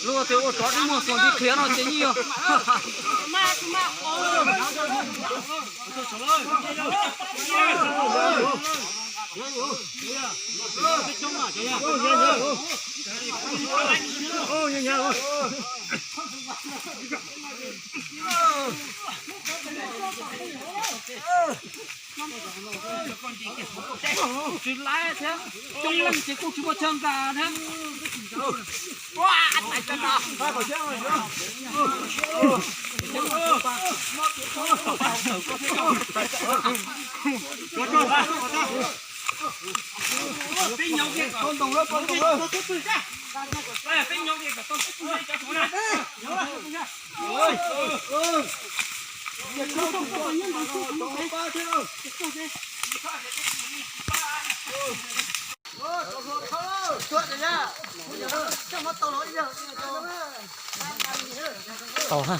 Lub twg ua tsov twb muaj xuas nti qhia no ces yeej yog. Tsis laiv thiab, coob leej ces kuj tsis muaj chaw nqa thiab. Peb nyob kiag kom tau, peb nyob kiag kom tau. Tau ha.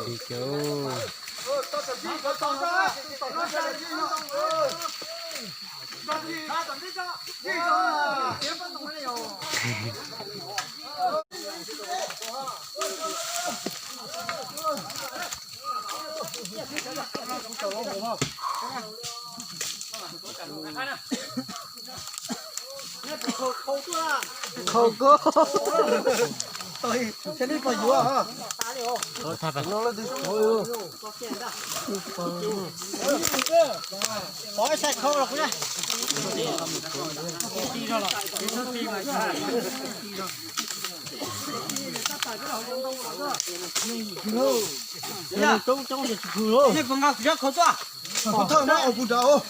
Li cas? Khaus koj. Thiaj li pom yuav. Pov ib saib khaus los kuv na. Nej puas nqa kuv cov khaus tuaj? Pov thawj muab ua puv nrad.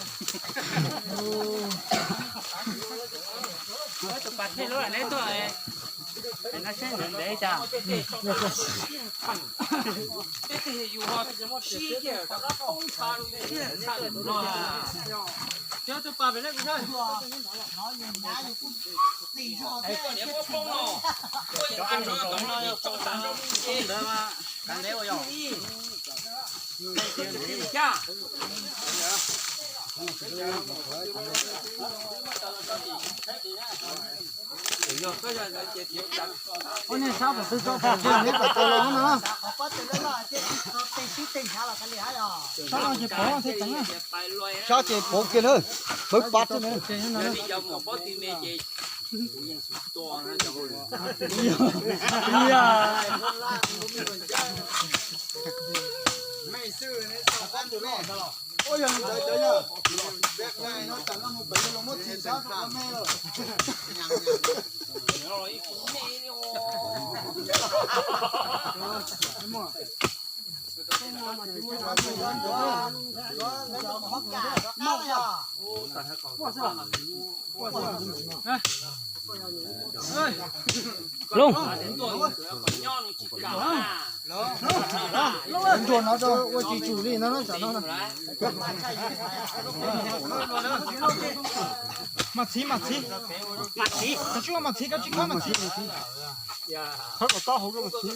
Ua nej sab tom twg tso pov kiag neb kom tau los no. Sab no ces pov thiaj tseev. Sab ces pov kiag lawm, pawv pab thiab na. Ua yog li ntawd cov yawg, no tas no mus pem los muab txhim sab rau me lawm. Looj, ntsuag no rau ua tsis tsum li no na, tsam no na. Mas txhiv, mas txhiv. Koj tsis ua mas txhiv, koj tsis khawb mas txhiv. Khawb kom tau hauv koj mas txhiv.